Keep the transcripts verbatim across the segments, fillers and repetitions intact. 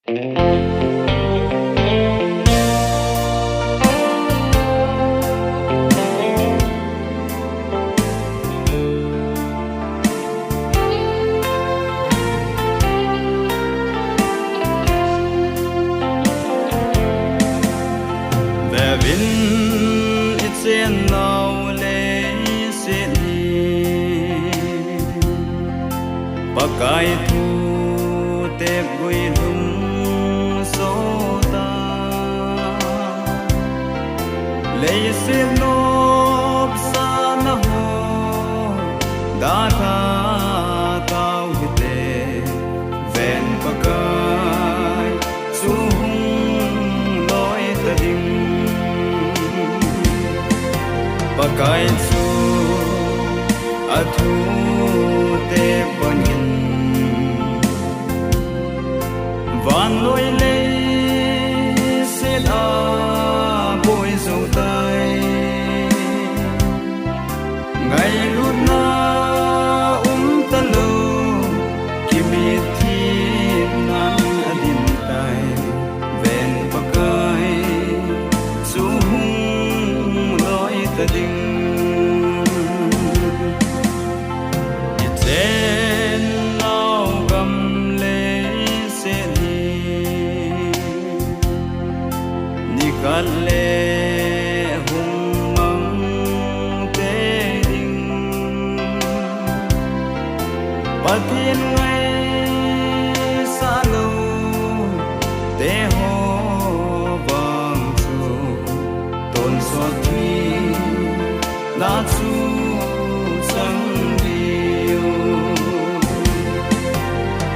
Vevin i chennau leiset hi Pakai thu tep guilhung sot a, leiset nopsahna ho dalha tau hite. Ven, Pakai chu hung loi ta ding. Pakai chu a thu tep bangin vannoi leiset a boi jou tai. Ngailutna um talou, kimitthipnan a dim tai. Ven, Pakai chu hung loi ta ding. I chennau gam leiset hi nikhat le hung mang tei ding. Pathen ngaisah lou teho vang chu tonsot thina chu chang diu.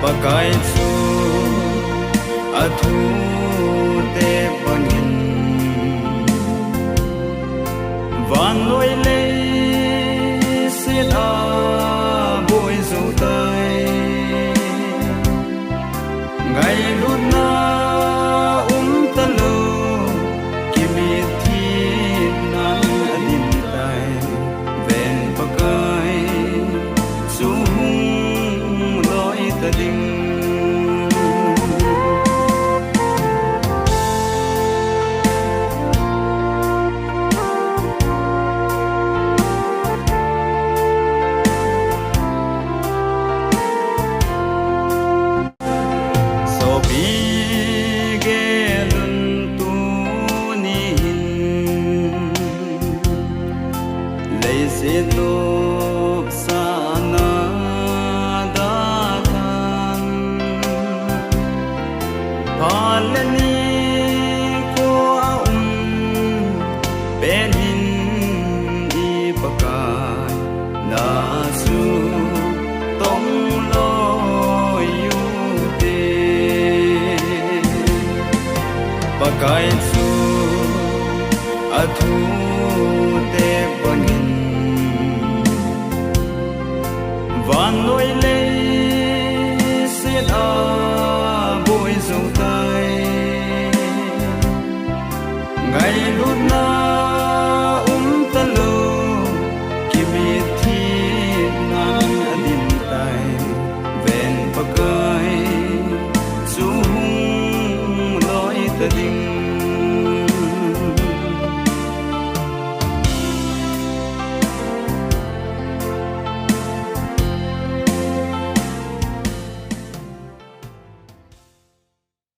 Pakai chu a thu tep bangin vannoi leiset a boi jou tai. Ngailutna um talou, kimitthipnan a dim tai. Ven, Pakai chu hung loi ta ding. Sopi gelun tuni hin leiset nopsahna dalhan, phat le nikho a um pen hin i Pakai na chu tong loi u te. Pakai chu a thu tep bangin vannoi leiset a